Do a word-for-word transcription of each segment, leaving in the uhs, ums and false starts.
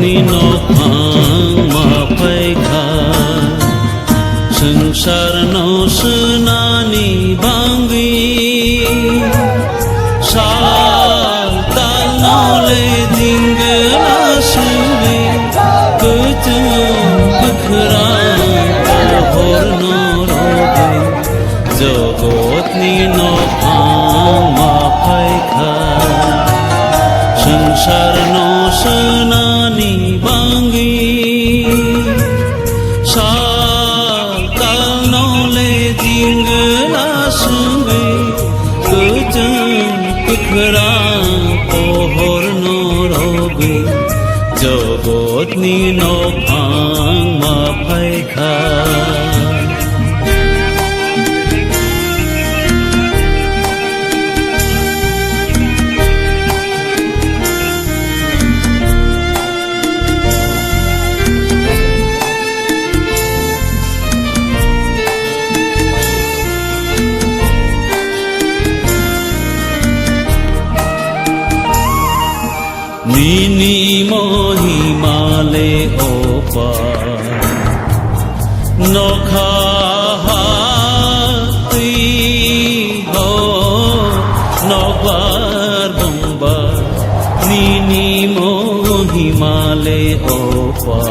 Nophang ma phaikha, swngcharno swnani bangwi. Sal talno le jingla sungwi, kwchwng kwkhrang pohorno rogwi. Jogotni nophang ma phaikha, swngcharno swnani bangwi. Sal talno le jingla sungwi, kwchwng kwkhrang pohorno rogwi. Jogotni nophang ma phaikha. Nini mohima le opa nokha hatwi ho nokbar bongba. Nini mohima le opa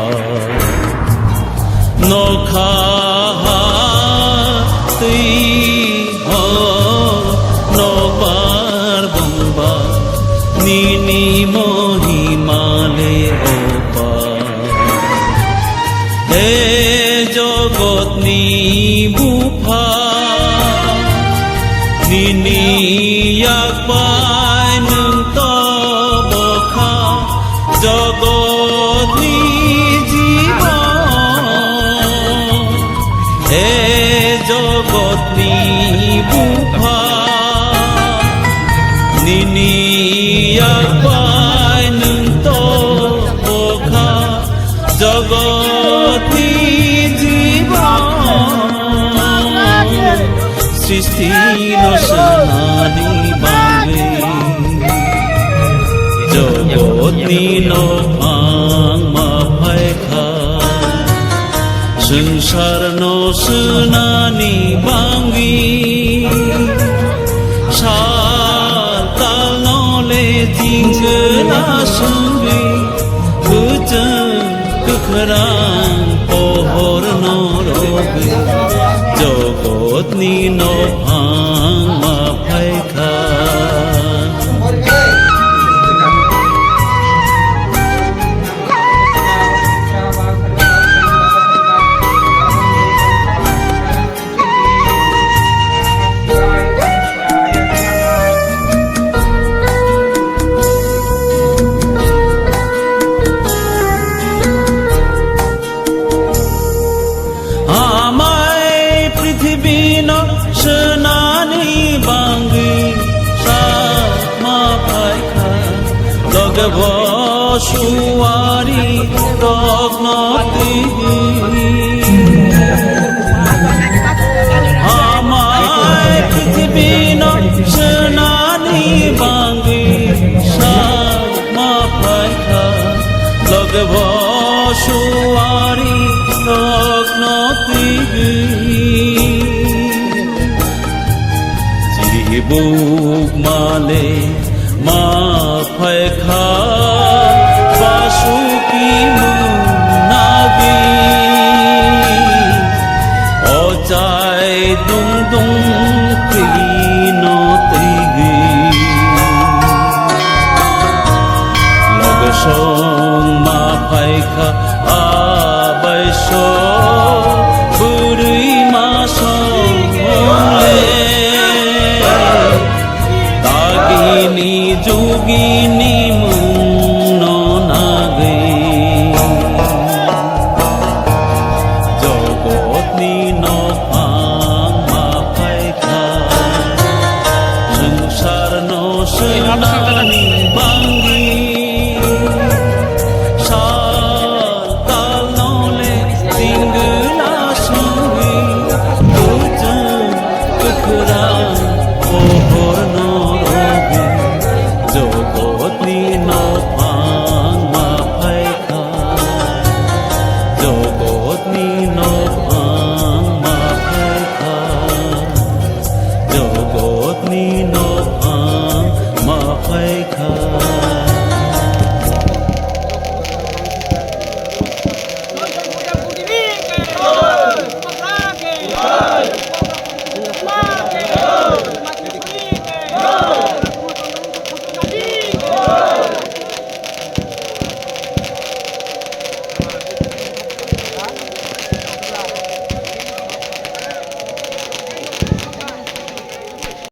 nokha hatwi ho nokbar bongba, nini mohima le opa. He jogotni bupha, nini yak bai nwng to bokha. Jogotni jibon, he jogotni bupha, nini yak bai nwng to bokha. Jogotni jibon, srishti no swnani bangwi. Jogotni nophang ma phaikha, swngcharno swnani bangwi. Sal talno le jingla sungwi, kwchwng kwkhrang pohorno rogwi. Jogotni nophang ma phaikha. Amai prithibino swnani bangwi sakma phaikha, loge bo suari rokno twi. Amai prithibino swnani bangwi sakma phaikha, loge bo suari rokno twi. Chibuk male ma phaikha, basuki mung nagwi. Ochai dung dung kwino twi. Loge song ma phaikha, abai so bwrwi ma song le. Dagini jung